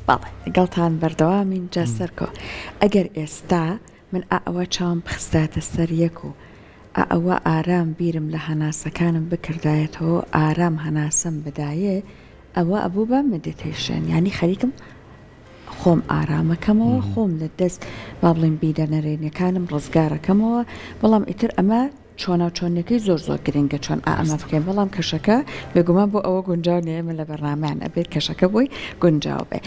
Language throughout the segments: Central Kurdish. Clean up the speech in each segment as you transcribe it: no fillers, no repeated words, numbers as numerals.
بەڵێ لەگەڵتان بەردەوامین جا سەرکۆ ئەگەر ئێستا من ئا ئەوە چاوم بخستایەتە سەر یەک و ئا ئەوە ئارام بیرم لە هەناسەکانم بکردایەتەوە و ئارام هەناسەم بدایێ ئەوە ئەبوو بە meditation یانی خەریکم خۆم ئارامەکەمەوە خۆم لە دەست با بڵێین بیرە نەرێنیەکانم ڕزگارەکەمەوە بەڵام ئیتر ئەمە چۆناوچۆنیەکەی زۆر زۆر گرنگە چۆن ئا ئەمە بکەین بەڵام کەشەکە بێگومان بۆ ئەوە گونجاو نیە ئێمە لە بەرنامەیان ئەبێت کەشەکە بۆی گونجاو بێ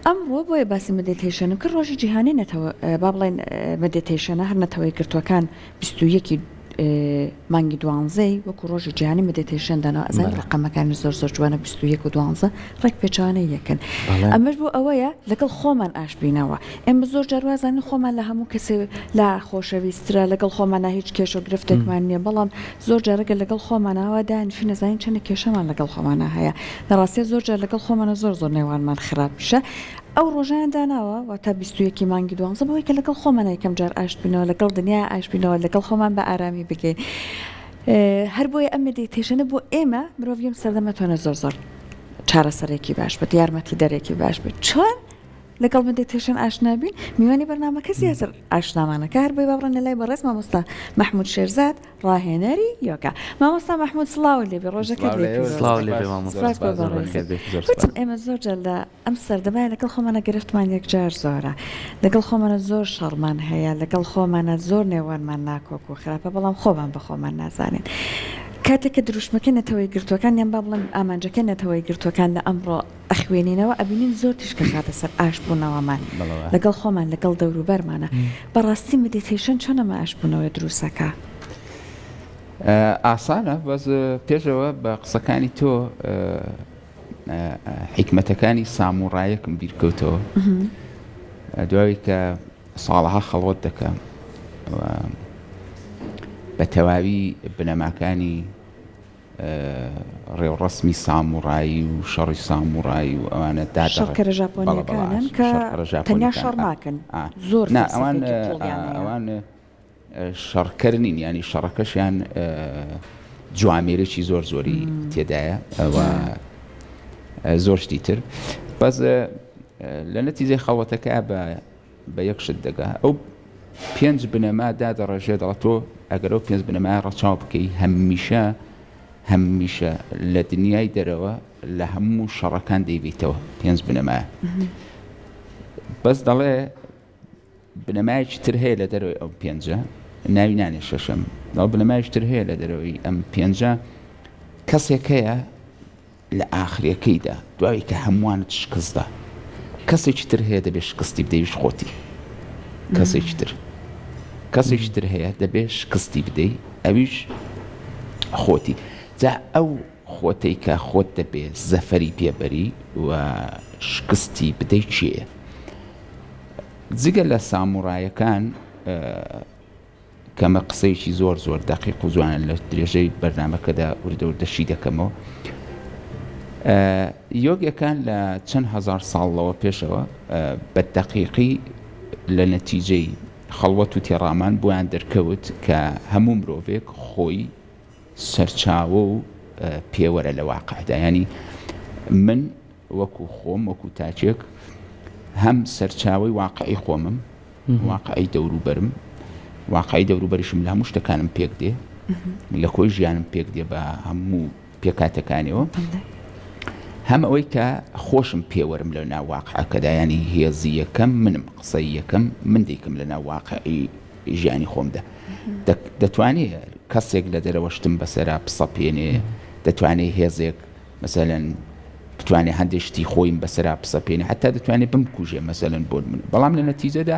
ئەمڕۆ بۆیە باسی meditation م کرد ڕۆژی جیهانی نەتەوە با بڵێن meditation ە هەر نەتەوە یەکگرتووەکان 21 مانگی دوانزەی وەکو ڕۆژی جیهانی meditation داناوە ئەزانی ڕەقەمەکانی زۆر زۆر جوانە 21 و دوانزە ڕێک پێچەوانەی یەکن ئەمەش بۆ ئەوەیە لەگەڵ خۆمان ئاش بینەوە ئێمە زۆر جار وازانین خۆمان لە هەموو کەسێ لا خۆشەویسترە لەگەڵ خۆمانا هیچ کێشە و گرفتێکمان نییە بەڵام زۆر جار ئەگەر لەگەڵ خۆمانا وا دانیشین ئەزانین چەندە کێشەمان لەگەڵ خۆمانا هەیە لە ڕاستیا زۆر جار لەگەڵ خۆمانا زۆر زۆر نێوانمان خراپیشە ئەو ڕۆژەیان داناوە واتا 21 ی مانگی دوانزە بۆی کە لەگەڵ خۆمانا یەکەم جار ئاشت بینەوە لەگەڵ دنیا ئاشت بینەوە لەگەڵ خۆمان بە ئارامی بگەین هەر بۆیە ئەم meditation ە بۆ ئێمە مرۆڤی ئەم سەردەمە توانێت زۆر زۆر چارەسەرێکی باش بێت یارمەتیدەرێکی باش بێت چۆن لەگەڵ meditation ئاشنا بین میوانی بەرنامەکە زیاتر ئاشنامانەکە هەر بۆی با بڕۆینە لای بەڕێز مامۆستا مەحمود شێرزاد ڕاهێنەری یۆگا مامۆستا مەحمود سڵاو لێبێ ڕۆژەکەت لێ پیرۆز سڵاو لێبێ مامۆستا سپاس بۆ سپاس زۆر بەڕێزت بەخێر بێیت زۆر وتم سپاس. ئێمە زۆر جار لە ئەم سەردەمە لەگەڵ خۆمانە گرفتمان یەکجار زۆرە لەگەڵ خۆمانە زۆر شەڕمان هەیە لەگەڵ خۆمانە زۆر نێوانمان ناکۆک و خراپە بەڵام خۆمان بە خۆمان نازانین کاتێک کە دروشمەکەی نەتەوە یەکگرتووەکان یان با بڵێم ئامانجەکەی نەتەوە یەکگرتووەکان لە ئەمڕۆ ئەخوێنینەوە ئەبینین زۆر تیشک ئەخاتە سەر ئاشتبوونەوەمان لەگەڵ خۆمان لەگەڵ دەوروبەرمانە بەڕاستی meditation چۆن ئەمە ئاشتبوونەوەیە دروستەکا؟ ئاسانە بەس پێشەوە بە قسەکانی تۆ حیکمەتەکانی ساموڕایەکم بیرکەوتەوە دوای کە ساڵەها خەڵوەت دەکا بە تەواوی بنەماکانی ڕێوڕەسمی ساموڕایی و شەڕی ساموڕایی و ئەوانە دادەڕێ. شەڕکەرە بەڵێ بەڵێ ژاپۆنییەکانن کە شەڕکەرە تەنیا ژاپۆنیەکان شەڕ ئا ناکەن ئا زۆر نا ئەوان فەلسەفەیەکی ئا قووڵیان هەیە. ئەوان شەڕکەر نین یانی شەڕەکەشیان جوامێرێکی زۆر زۆری تێدایە و زۆر شتی تر بەس لە نەتیجەی خەڵوەتەکە بە بە یەک شت دەگا ئەو پێنج بنەما دادەڕێژێ دەڵێ تۆ ئەگەر ئەو پێنج بنەمایە ڕەچاو بکەی هەمیشە هەمیشە لە دنیای دەرەوە لە هەموو شەڕەکان دەیبیتەوە پێنج بنەمایە بەس دەڵێ بنەمایەکی تر هەیە لە دەرەوەی ئەو پێنجە ناوی نانێ شەشەم دەڵێ بنەمایەکی تر هەیە لە دەرەوەی ئەم پێنجە کەسێک هەیە لە ئاخرەکەیدا دوای کە هەمووانت شکست دا کەسێکی تر هەیە دەبێ شکستی بدەی ئەویش خۆتی کەسێکی تر کەسێکی تر هەیە دەبێ شکستی بدەی ئەویش خۆتی جا ئەو خۆتەی کە خۆت دەبێ زەفەری پێبەری و شکستی بدەی کێیە جگە لە ساموڕایەکان کەمە قسەیەکی زۆر زۆر دەقیق و جوانە لە درێژەی بەرنامەکەدا وردە وردە شی دەکەمەوە یۆگەکان لە چەند هەزار ساڵەوە پێشەوە بە دەقیقی لە نەتیجەی خەڵوەت و تێڕامان بۆیان دەرکەوت کە هەموو مرۆڤێک خۆی سەرچاوە و پێوەرە لە واقعدا ینی من وەکو خۆم وەکو تاکێک هەم سەرچاوەی واقعی خۆمم واقعی دەوروبەرم واقعی دەوروبەریشم لە هەموو شتەکانم پێک دێ لە کۆی ژیانم پێک دێ بە هەموو پێکاتەکانیەوە هەم ئەوەی کە خۆشم پێوەرم لە ناو واقعەکەدا ینی هێزی یەکەم منم قسەی یەکەم من دەیکەم لە ناو واقعی ژیانی خۆمدا دەتوانێت کەسێک لە دەرەوە شتم بەسەرا پسەپێنێ دەتوانێت هێزێک مەسەلەن بتوانێ هەندێ شتی خۆیم بەسەرا بسەپێنێ حتا دەتوانێت بمکوژێ مەسەلەن بۆ من بەڵام لە نەتیجەدا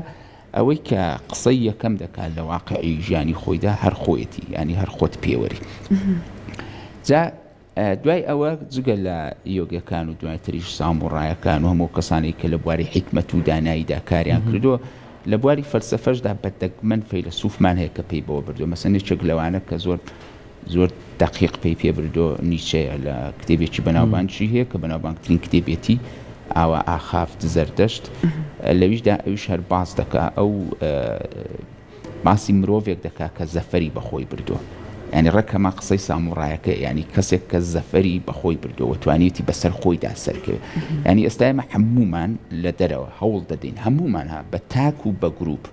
ئەوەی کە قسەی یەکەم دەکات لە واقعی ژیانی خۆیدا هەر خۆیەتی ینی هەر خۆت پێوەری جا دوای ئەوە جگە لە یۆگەکان و دواتریش ساموڕایەکان و هەموو کەسانی کە لە بواری حیکمەت و داناییدا کاریان کردووە لە بواری فەلسەفەشدا بە دەگمەن فەیلەسوفمان هەیە کە پێی بەوە بردووە مەسەن یەکێک لەوانە کە زۆر زۆر دەقیق پێی پێ بردۆ نیچەیە لە کتێبێکی بەناوبانگشی هەیە کە بەناوبانگترین کتێبێتی ئاوا ئاخافت زەردەشت لەویشدا ئەویش هەر باس دەکا ئەو باسی مرۆڤێک دەکا کە زەفەری بەخۆی بردووە. یانی ڕێک هەمان قسەی ساموڕایەکە یانی کەسێک کە زەفەری بە خۆی بردووە و توانیویەتی بەسەر خۆیدا سەرکەوێ. یانی ئێستا ئێمە هەموومان لە دەرەوە هەوڵ دەدەین هەموومان ها بە تاک و بە گروپ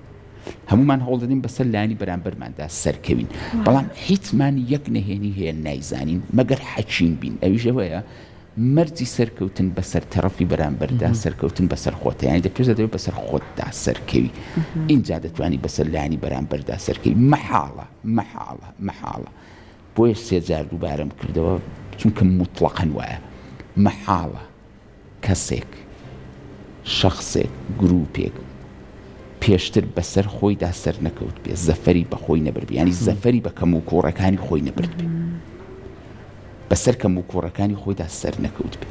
هەموومان هەوڵ دەدەین بەسەر لایەنی بەرامبەرماندا سەرکەوین بەڵام هیچمان یەک نهێنی هەیە نایزانین مەگەر حەکیم بین ئەویش ئەوەیە مەرجی سەرکەوتن بەسەر تەڕەفی بەرامبەردا سەرکەوتن بەسەر خۆتە یانی دەپێش دەبێت بەسەر خۆتدا سەرکەوی ئینجا دەتوانی بەسەر لایەنی بەرامبەردا سەرکەوی مەحاڵە مەحاڵە مەحاڵە بۆیە سێجار دووبارەم کردەوە چونکە موتڵەقەن وایە مەحاڵە کەسێک شەخسێک گروپێک پێشتر بەسەر خۆیدا سەرنەکەوتبێ زەفەری بەخۆی نەبردبێ یانی زەفەری بە کەموکووڕەکانی خۆی نەبردبێ. بەسەر کەموکووڕەکانی خۆیدا سەرنەکەوتبێ،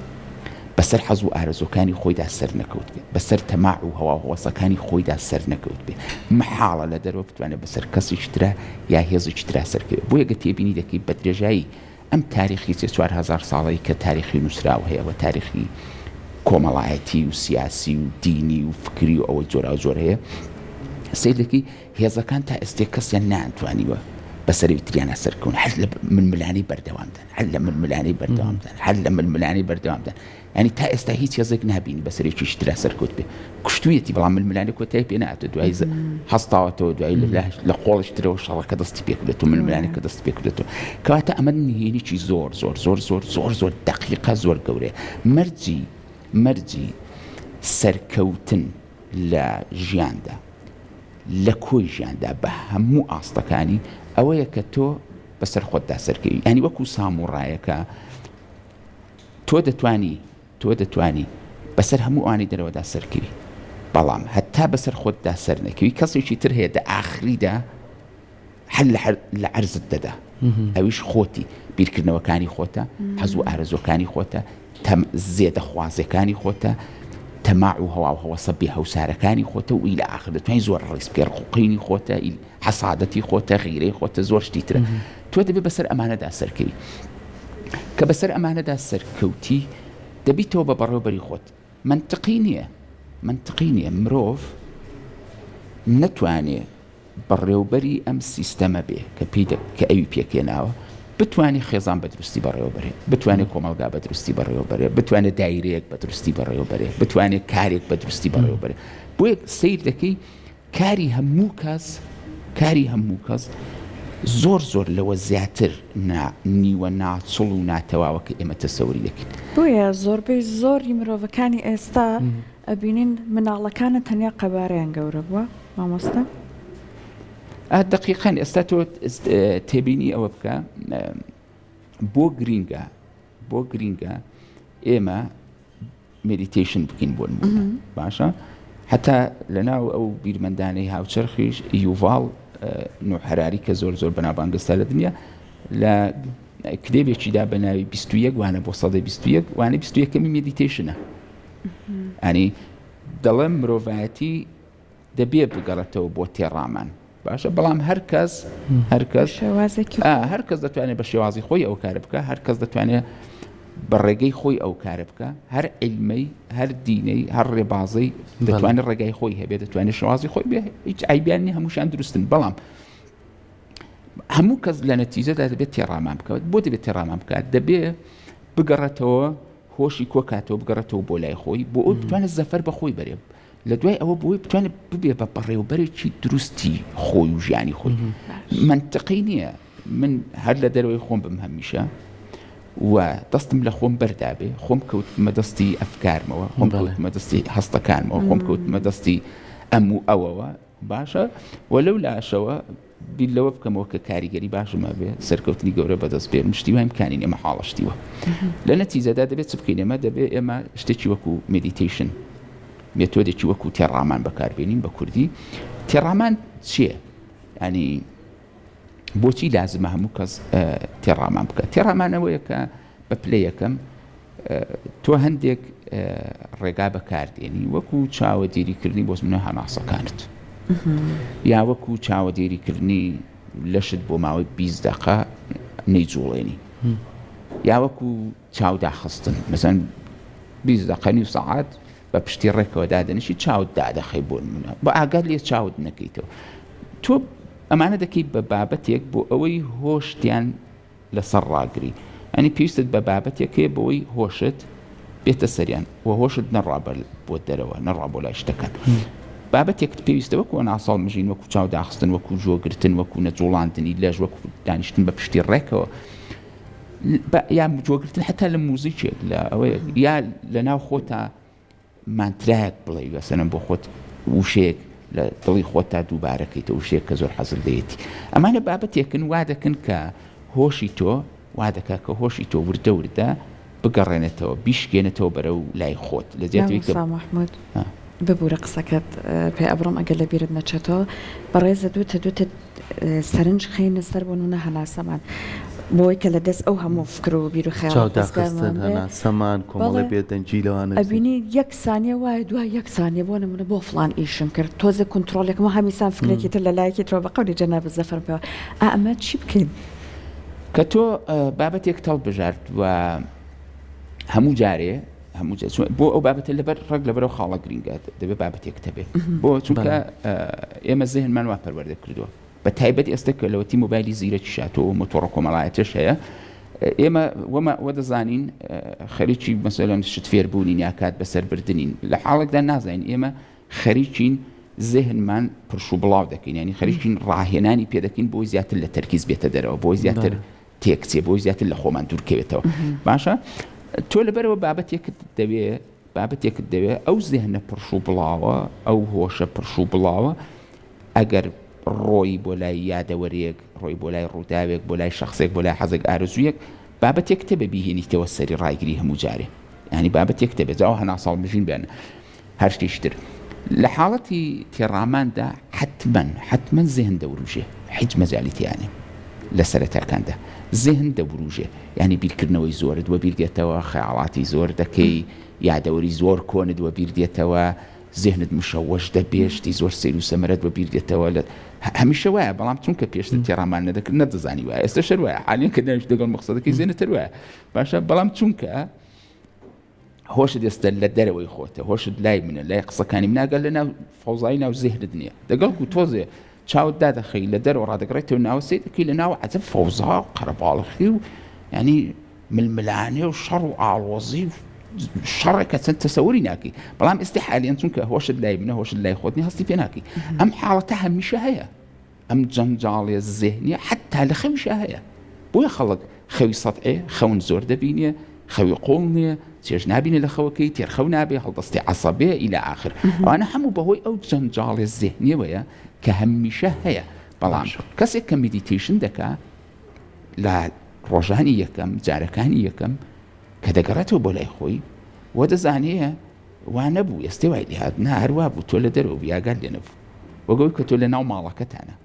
بەسەر حەز و ئارەزووەکانی خۆیدا سەرنەکەوتبێ، بەسەر تەماع و هەواوهەوەسەکانی خۆیدا سەرنەکەوتبێ، مەحاڵە لە دەرەوە بتوانێ بەسەر کەسێکی ترا یا هێزێکی ترا سەرکەوێ. بۆیە گەر تێبینی دەکەی بە درێژایی ئەم تاریخی سێ 4000 ساڵەی کە تاریخی نووسراو هەیە و تاریخی کۆمەڵایەتی و سیاسی و دینی و فکری و ئەوەی جۆراوجۆر هەیە، سەیر دەکەی هێزەکان تا ئێستێ کەسیان نەیانتوانیوە بەسەر ئەوی تریانا سەرکەون، هەر لە ململانێی بەردەوامدان، هەر لە ململانێی بەردەوامدان، هەر لە ململانێی بەردەوامدان. یانی تا ئێستا هیچ هێزێک نابینی بەسەر یەکێکی ترا سەرکەوت بێ. کوشتوویەتی بەڵام ململانێ کۆتایی پێ نەهاتووە. دوایی هەستاوەتەوە، دوایی لە قۆڵێکی ترەوە شەڕەکە دەستی پێ کردووەتەوە، ململانێکە دەستی پێ کردووەتەوە. کەواتە ئەمە نهێنیی زۆر زۆر زۆر زۆر زۆر زۆر دەقیقە، زۆر گەورەیە. مەرجی مەرجی سەرکەوتن لە ژیاندا لە کۆی ژیاندا بە هەموو ئاستەکانی ئەوەیە کە تۆ بەسەر خۆتدا سەرکەوی یانی وەکو ساموڕایەکە تۆ دەتوانی تۆ دەتوانی بەسەر هەموو ئەوانی دەرەوەدا سەرکەوی بەڵام هەتا بەسەر خۆتدا سەر نەکەوی کەسێکی تر هەیە دە ئاخریدا هەر لە عەرزت دەدا ئەویش خۆتی بیرکردنەوەکانی خۆتە حەز و ئارەزوەکانی خۆتە زێدەخوازەکانی خۆتە تەماع و هەوا و هەوەسە بێ هەوسارەکانی خۆتە و ئیلە ئاخر دەتوانین زۆر ڕیز بکەی ڕقوقینی خۆتە حەسادەتی خۆتە غیرەی خۆتە زۆر شتی ترە تۆ دەبێ بەسەر ئەمانەدا سەرکەوی کە بەسەر ئەمانەدا سەرکەوتی دەبیتەوە بە بەڕێوبەری خۆت منطقی نییە منطقی نییە مرۆڤ نەتوانێ بەڕێوبەری ئەم سیستەمە بێ کە پێی دە کە ئەوی پێکهێناوە، بتوانێ خێزان بە دروستی بەڕێوە بەرێ، بتوانێ کۆمەڵگا بە دروستی بەڕێوە بەرێ، بتوانێ دایرەیەک بە دروستی بەڕێوە بەرێ، بتوانێ کارێک بە دروستی بەڕێوە بەرێ. بۆیە سەیر دەکەی کاری هەموو کەس کاری هەموو کەس زۆر زۆر لەوە زیاتر نا نیوە ناچڵ و ناتەواوە کە ئێمە تەسەوری دەکەین. بۆیە زۆربەی زۆری مرۆڤەکانی ئێستا ئەبینین مناڵەکانە تەنیا قەبارەیان گەورە بووە مامۆستا؟ ئا دەقیقەن ئێستا تۆ تێبینی ئەوە بکە بۆ گرینگە بۆ گرینگە ئێمە meditation بکەین بۆ نمونە باشە حتا لەناو ئەو بیرمەندانەی هاوچەرخیش یوڤاڵ نوح هەراری کە زۆر زۆر بەناوبانگەستا لە دنیا لە کتێبێکیدا بە ناوی 21 وانە بۆ سەدەی 21 وانە 21ەمی meditation ە ئەنی دەڵێم مرۆڤایەتی دەبێ بگەڕێتەوە بۆ تێڕامان باشە بەڵام هەر کەس هەر کەس هەر کەس دەتوانێت بە شێوازی خۆی ئەو کارە بکە هەر کەس دەتوانێت بە ڕێگەی خۆی ئەو کارە بکە هەر عیلمەی هەر دینەی هەر ڕێبازەی دەتوانێت ڕێگای خۆی هەبێت دەتوانێت شێوازی خۆی بێ هیچ عەیبیان نیە هەمووشیان دروستن بەڵام هەموو کەس لە نەتیجەدا دەبێت تێڕامان بکات بۆ دەبێت تێڕامان بکات دەبێ بگەڕێتەوە هۆشی کۆکاتەوە بگەڕێتەوە بۆ لای خۆی بۆ ئەوی بتوانێت زەفەر بە خۆی بەرێ لە دوای ئەوە بۆی بتوانێت ببێ بە بەڕێوبەرێکی دروستی خۆی و ژیانی خۆی منطقی نییە من هەر لە دەرەوەی خۆم بم هەمیشە و دەستم لە خۆم بەردابێ خۆم کەوتمە دەستی ئەفکارمەوە خۆم کەوتمە دەستی هەستەکانمەوە خۆم کەوتمە دەستی ئەم و ئەوەوە باشە و لەو لاشەوە بیر لەوە بکەمەوە کە کاریگەری باشم هەبێ سەرکەوتنی گەورە بەدەست بێنم شتی وای ئیمکانی نیە مەحاڵە شتی وا لە نەتیجەدا دەبێت چ بکەین ئێمە دەبێ ئێمە شتێکی وەکو meditation مێتۆدێکی وەکو تێڕامان بەکاربێنین بە کوردی تێڕامان چییە ینی بۆچی لازمە هەموو کەس تێڕامان بکە تێڕامانەوەیە کە بە پلە یەکەم تۆ هەندێک ڕێگا بەکاردێنی وەکو چاوەدێریکردنی بۆ نمونە هەناسەکانت یا وەکو چاوەدێریکردنی لەشت بۆ ماوەی 20 دقە نەیجوڵێنی یا وەکو چاوداخستن مەسەن 20 دقە نیو سەعات بە پشتی ڕێکەوە دادەنیشی چاوت دادەخەی بۆ نمونە بە ئاگات لێ چاوت نەکەیتەوە تۆ. ئەمانە دەکەی بە بابەتێک بۆ ئەوەی هۆشتیان لەسەر ڕاگری یانی پێویستت بە بابەتێک هەیە بۆی هۆشت بێتە سەریان و هۆشت نەڕا بۆ دەرەوە نەڕا بۆ لای شتەکان بابەتێکت پێویستە وەکو ناساڵ مژین وەکو چاو داخستن وەکو جۆگرتن وەکو نەجوڵاندنی لەش وەکو دانیشتن بە پشتی ڕێکەوە یا جۆگرتن حتا لە موزیکێک لە ئەوەیە یا لە ناو خۆتا مانترایەک بڵێی مەسەلەن بۆ خۆت وشەیەک لە دڵی خۆتدا دووبارە کەیتەوە وشەیەک کە زۆر حەزت لێیەتی ئەمانە بابەتێکن وا دەکەن کە هۆشی تۆ وا دەکات کە هۆشی تۆ وردە وردە بگەڕێنێتەوە بیشکێنێتەوە بەرەو لای خۆت لە جیاتی کە مامۆستا مەحمود ببورە قسەکەت پێ ئەبڕم ئەگەر لە بیرت نەچێتەوە بەڕێزت وتت وتت سەرنج خەینە سەر بۆ نمونە هەناسەمان بۆی کە لە دەست ئەو هەموو فکر و بیر و خەیاڵ چاو داخستن هەناسەمان کۆمەڵێ بێدەنگی لەوانە ئەبینی یەک سانیە وایە دوای یەک سانیە بۆ نمونە بۆ فڵان ئیشم کرد تۆزێ کونترۆڵێکم و هەمیسان فکرێکی تر لە لایەکی ترەوە بە قەولی جەنابت زەفەرم پێوە ئا ئەمە چی بکەین؟ کە تۆ بابەتێکت هەڵبژارد و هەموو جارێ هەموو جا بۆ ئەو بابەتە لەبەر ڕێک لەبەر ئەو خاڵە گرینگە دەبێت بابەتێکت هەبێ بۆ چونکە ئێمە زهنمان وا پەروەردە کردووە بە تایبەت ئێستا کە لەوەتی مۆبایلی زیرەکی شاتەوە و مۆتۆڕە کۆمەڵایەتیش هەیە ئێمە وەمە وە دەزانین خەریکی مەسەلەن شت فێربوونین یا کات بەسەربردنین لە حاڵێکدا نازانین ئێمە خەریکین زهنمان پرش و بڵاو دەکەین ینی خەریکین ڕاهێنانی پێ دەکەین بۆی زیاتر لە تەرکیز بێتە دەرەوە بۆی زیاتر تێکچێ بۆی زیاتر لە خۆمان دوورکەوێتەوە باشە تۆ لەبەرەوە بابەتێکت دەوێ بابەتێکت دەوێ ئەو زێهنە پرش و بڵاوە ئەو هۆشە پرش و بڵاوە ئەگەر ڕۆی بۆ لای یادەوەرێک ڕۆی بۆ لای ڕووداوێک بۆ لای شخصێک بۆ لای حەزێک ئارزوویەک بابەتێک تێ بە بیهێنیتەوە سەری ڕایگری هەموو جارێ ینی بابەتێک تێ بێت ئەو هەناساڵ مژین بێن هەر شتێکی تر. لە حاڵەتی تێڕاماندا حەتمەن حەتمەن زێهن دەوروژێ هیچ مەجالی تیا نیە لە سەرەتاکاندا زێهن دەوروژێ یانی بیرکردنەوەی زۆرت وەبیر دێتەوە خەیاڵاتی زۆر دەکەی یادەوەری زۆر کۆنت وەبیر دێتەوە زێهنت مشەوەش دەبێ شتی زۆر سەیر و سەمەرەت وەبیر دێتەوە لە هەمیشە وایە بەڵام چونکە پێشتر تێڕامان نەدەکرد نەدەزانی وایە ئێستا شەر وایە حالیان کە دانیشت لەگەڵ مقسەدەکەی زێنتر وایە باشە بەڵام چونکە هۆشت ئێستا لە دەرەوەی خۆتە هۆشت لای منە لای قسەکانی مناگە لە ناو فەوزای ناو زێهرت نییە دەگەڵ و تۆزێ چاوت دادەخەی لە دەرەوە ڕادەگڕێتەوە ناوە سەیر دەکەی لە ناو عەجەب فەوزا و قەرەباڵخی و ینی ململانێ و شەڕ و ئاڵۆزی و شەڕێکە چەند تەسەوری ناکەی بەڵام ئێستا حالیان چونکە هۆشت لای منە هۆشت لای خۆت نیە هەستی پێ ناکەی ئەم حاڵەتە هەمیشە هەیە ئەم جەنجاڵیە زێهنیە حەتا لە خەویشا هەیە بۆیە خەڵک خەوی سەتعێ خەون زۆر دەبینێ خەوی قوڵ نیە چێژ نابینێ لە خەوەکەی تێر خەو نابێ هەڵدەستێ عەسەبێ ئیلا ئاخر ئەوانە هەموو بەهۆی ئەو جەنجاڵێ زێهنیەوەیە کە هەمیشە هەیە بەڵام کەسێک کە meditation دەکا لە ڕۆژانی یەکەم جارەکانی یەکەم کە دەگەڕێتەوە بۆ لای خۆی وە دەزانێ وا نەبوو ئێستێ وای لێهات نا هەر وا بوو تۆ لە دەرەوە بووی ئاگات لێ نەبوو وەک ئەوەی کە تۆ لە ناو ماڵەکەتانە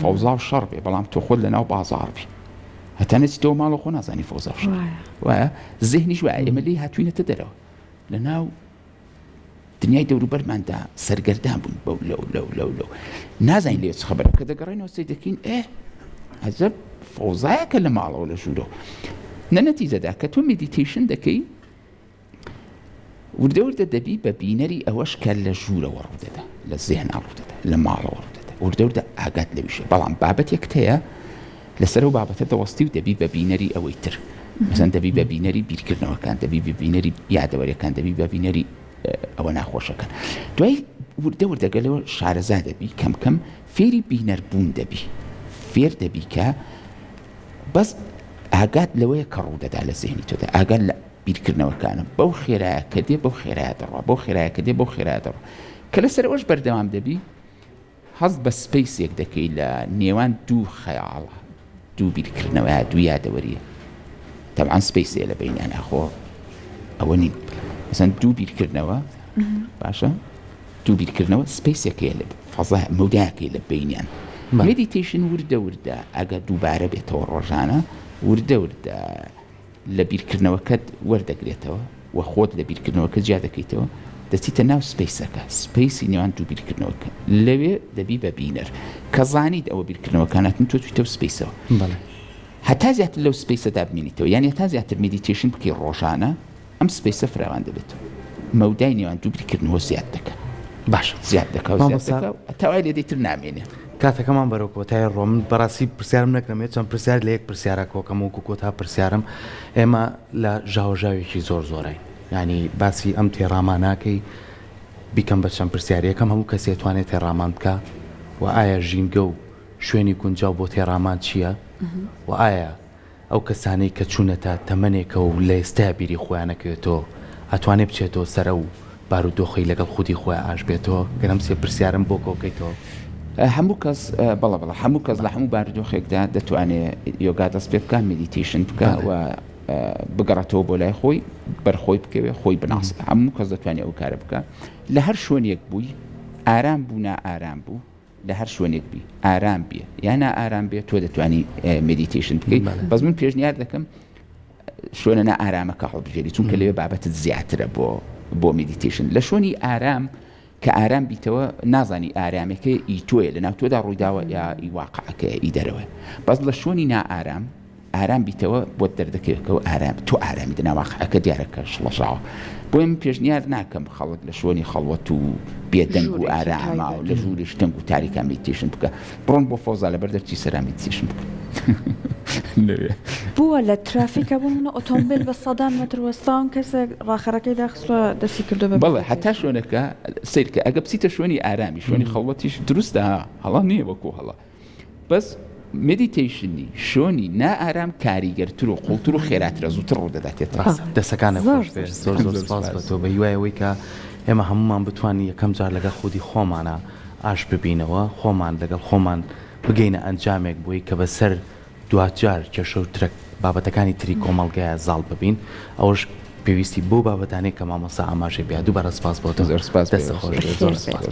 فەوزا و شەڕ بێ بەڵام تۆ خۆت لە ناو بازاڕ بی هەتا نەچیتەوە ماڵەوە خۆ نازانی فەوزا و شەڕ وایە زێهنیش وایە ئێمە لێی هاتوینەتە دەرەوە لە ناو دنیای دەوروبەرماندا سەرگەردان بوون بەو لەو لەو لەو لەو نازانین لێ چ خەبەرە کە دەگەڕێنەوە سەیر دەکەین ئێ عەجەب فەوزایەکە لە ماڵەوە لە ژوورەوە نە نەتیجەدا کە تۆ meditation دەکەی وردە وردە دەبی بە بینەری ئەوەش کە لە ژوورەوە ڕوودەدا، لە زێهنا ڕوودەدا، لە ماڵەوە ڕوودەدا، وردە وردە ئاگات لەویشە، بەڵام بابەتێکت هەیە لەسەر ئەو بابەتە دەوەستی و دەبی بە بینەری ئەوەی تر، مەسەن دەبی بە بینەری بیرکردنەوەکان، دەبی بە بینەری یادەوەریەکان، دەبی بە بینەری ئەوە ناخۆشەکان. دوای وردە وردە گەلەوە شارەزا دەبی، کەم کەم فێری بینەر بوون دەبی، فێر دەبی کە بەس ئاگات لەوەیە کە ڕوودەدا لە زێهنی تۆدا، ئاگات لە بیرکردنەوەکانم بەو خێرایە کە دێ بەو خێرایە دەڕوا بەو خێرایە کە دێ بەو خێرایە دەڕوا کە لەسەر ئەوەش بەردەوام دەبی هەست بە space ێک دەکەی لە نێوان دوو خەیاڵە دوو بیرکردنەوە دوو یادەوەریە تەبعەن space ێ لە بینیان ئاخۆ ئەوە نین مەسەن دوو بیرکردنەوە باشە دوو بیرکردنەوە space ێکەیە لە فەزا مەودایەکەی لە بینیان meditation وردە وردە ئەگەر دووبارە بێتەوە ڕۆژانە وردە وردە لە بیرکردنەوەکەت وەردەگرێتەوە و خۆت لە بیرکردنەوەکە جیا دەکەیتەوە، دەچیتە ناو space ەکە، space ی نێوان دوو بیرکردنەوەکە، لەوێ دەبی بە بینەر، کە زانیت ئەوە بیرکردنەوەکانتن تۆ چویتەو space ەوە. بەڵێ. هەتا زیاتر لەو space ەدا بمێنیتەوە، یانی هەتا زیاتر meditation بکەی ڕۆژانە، ئەم space ە فراوان دەبێتەوە، مەودای نێوان دوو بیرکردنەوە زیاد دەکا. باشە زیاد دەکا و زیاد مامۆستا. دەکا و هەتا وای لێدێ تر نامێنێ. کاتەکەمان بەرەو کۆتای ڕۆ من بەڕاستی پرسیارم نەکرم چەند پرسیار لە یەک پرسیارە کۆکەم وەکو کۆتا پرسیارم ئێمە لە ژاوەژاوێکی زۆر زۆرین ینی باسی ئەم تێڕاماناکەی بیکەم بە چەند پرسیار یەکەم هەموو کەسێ توانێت تێڕامان بکە و ئایا ژینگە و شوێنی گونجاو بۆ تێڕامان چییە و ئایا ئەو کەسانەی کە چوونەتە تەمەنێکەوە و لە ئێستایا بیری خۆیان ئەکەوێتەوە ئەتوانێ بچێتەوە سەر ئەو بارودۆخەی لەگەڵ خودی خۆیا ئاش بێتەوە؟ گەر ئەم سێ پرسیارەم بۆ کۆکەیتەوە. هەموو کەس بەڵێ بەڵێ هەموو کەس لە هەموو بارودۆخێکدا دەتوانێ یۆگا دەست پێ بکا meditation بکا و بگەڕێتەوە بۆ لای خۆی بەر خۆی بکەوێ خۆی بناسێ هەموو کەس دەتوانێ ئەو کارە بکا لە هەر شوێنێک بووی ئارام بوو نائارام بوو لە هەر شوێنێک بی ئارام بێ یا نائارام بێ تۆ دەتوانی meditation بکەیت بەس من پێشنیار دەکەم شوێنە نائارامەکە هەڵبژێری چونکە لەوێ بابەتت زیاترە بۆ بۆ meditation لە شوێنی ئارام کە ئارام بیتەوە نازانی ئارامەکە ئی تۆیە لە ناو تۆدا ڕوویداوە یا ئی واقعەکە ئی دەرەوە بەس لە شوێنی نائارام ئارام بیتەوە بۆت دەردەکەوێت کە ئارام تۆ ئارامی دەنا واقعەکە دیارە کە شڵەژاوە بۆیە من پێشنیار ناکەم خەڵک لە شوێنی خەڵوەت و بێدەنگ و ئاراما و لە ژوورێکی تەنگ و تاریکا meditation بکە بڕۆن بۆ فەوزا لەبەر دەرچی سەرا meditation بکەن لەوێ. بووە لە ترافیکا بۆ نمونە ئۆتۆمبێل بە سەدان مەتر وەستاون کەسێک ڕاخەرەکەی داخستوە دەستی کردوە بە بەڵێ هەتا شوێنەکە سەیرکە ئەگە بچیتە شوێنی ئارامی شوێنی خەڵوەتیش دروستە هەڵە نییە وەکو هەڵە بەس meditation ی شۆنی نائارام کاریگەرتر و قوڵتر و خێراترە زووتر ڕوودەداتێت. ڕاستە دەسەکانت زۆر خۆش بێ زۆر زۆر زۆر سپاس. سپاس بە تۆ بە هیوای ئەوەی کە ئێمە هەموومان بتوانین یەکەم جار لەگەڵ خودی خۆمانا ئاش ببینەوە خۆمان لەگەڵ خۆمان بگەینە ئەنجامێک بۆی کە بەسەر دواجار کێشە و ترەک بابەتەکانی تری کۆمەڵگەیا زاڵ ببین ئەوەش پێویستی بەو بابەتانەیە کە مامۆستا ئاماژەی پێ دووبارە سپاس بۆ تۆ زۆر سپاس دەستت خۆش بێ زۆر سپاس.